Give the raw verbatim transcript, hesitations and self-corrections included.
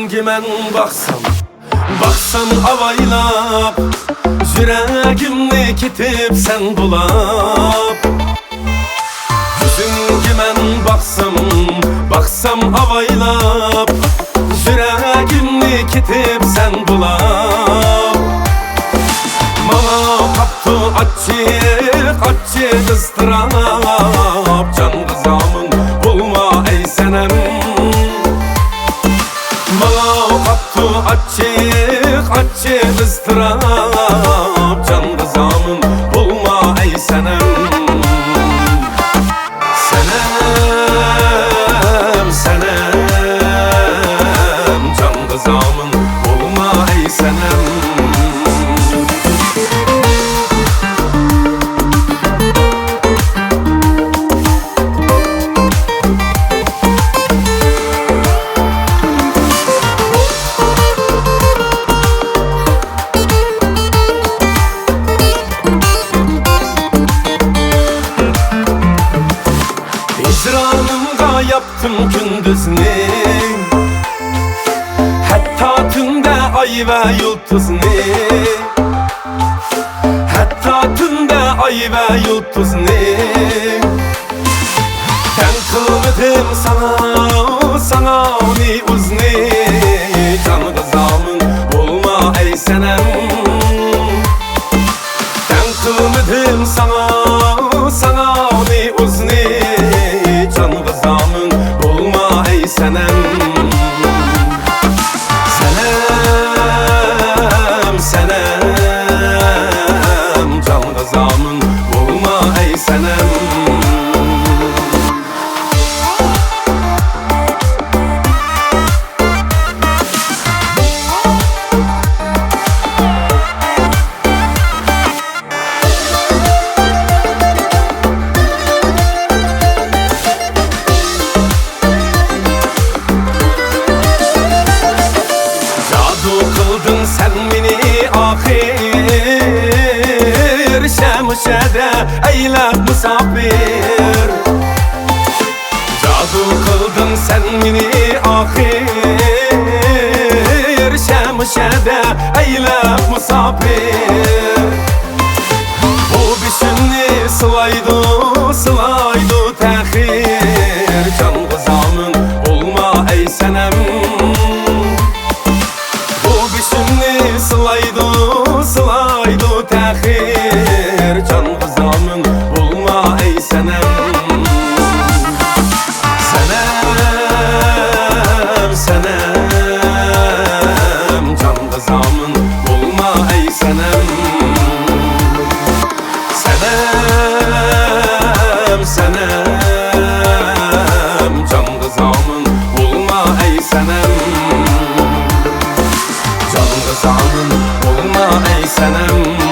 مەن باقسام، باقسام ئاۋايلاپ، يۈرەگىمنى كېتىپ سەن بۇلاپ. يۈزۈڭگە مەن باقسام، باقسام ئاۋايلاپ، يۈرەگىمنى كېتىپ سەن بۇلاپ. ماڭا قاپتۇ ئاچچىق، ئاچچىق ئىزتىراپ، جانغا زامىن بولما ئەي سەنەم. ماڭا قاپتۇ ئاچچىق، ئاچچىق ئىزتىراپ، جانغا زامىن بولما ئەي سەنەم. سەنەم، سەنەم، جانغا زامىن بولما ئەي سەنەم. ھىجرانىمغا ياپتىم كۈندۈزنى، ھەتتا تۈندە ئاي ۋە يۇلتۇزنى. ھەتتا تۈندە ئاي ۋە يۇلتۇزنى، تەڭ قىلمىدىم ساڭا، ساڭا ئۇنى ئۇزنى. جانغا زامىن بولما ئەي سەنەم. تەڭ قىلمىدىم ساڭا، ساڭا ئۇنى ئۇزنى. جانغا زامىن بولما ئەي سەنەم. سەنەم، سەنەم، جانغا زامىن بولما ئەي سەنەم. جادۇ قىلدىڭ سەن مېنى ئاخىر، شەمشەدە ئەيلەپ مۇساپىر. جادۇ قىلدىڭ سەن مېنى ئاخىر، شەمشەدە ئەيلەپ مۇساپىر. بۇ بېشىمنى سىلايدۇ، سىلايدۇ تەخىر. جانغا زامىن بولما ئەي سەنەم. بۇ بېشىمنى سىلايدۇ، سىلايدۇ تەخىر. جانغا زامىن بولما ئەي سەنەم. سەنەم، سەنەم، جانغا زامىن بولما ئەي سەنەم. سەنەم، سەنەم، جانغا زامىن بولما ئەي سەنەم. جانغا زامىن بولما ئەي سەنەم.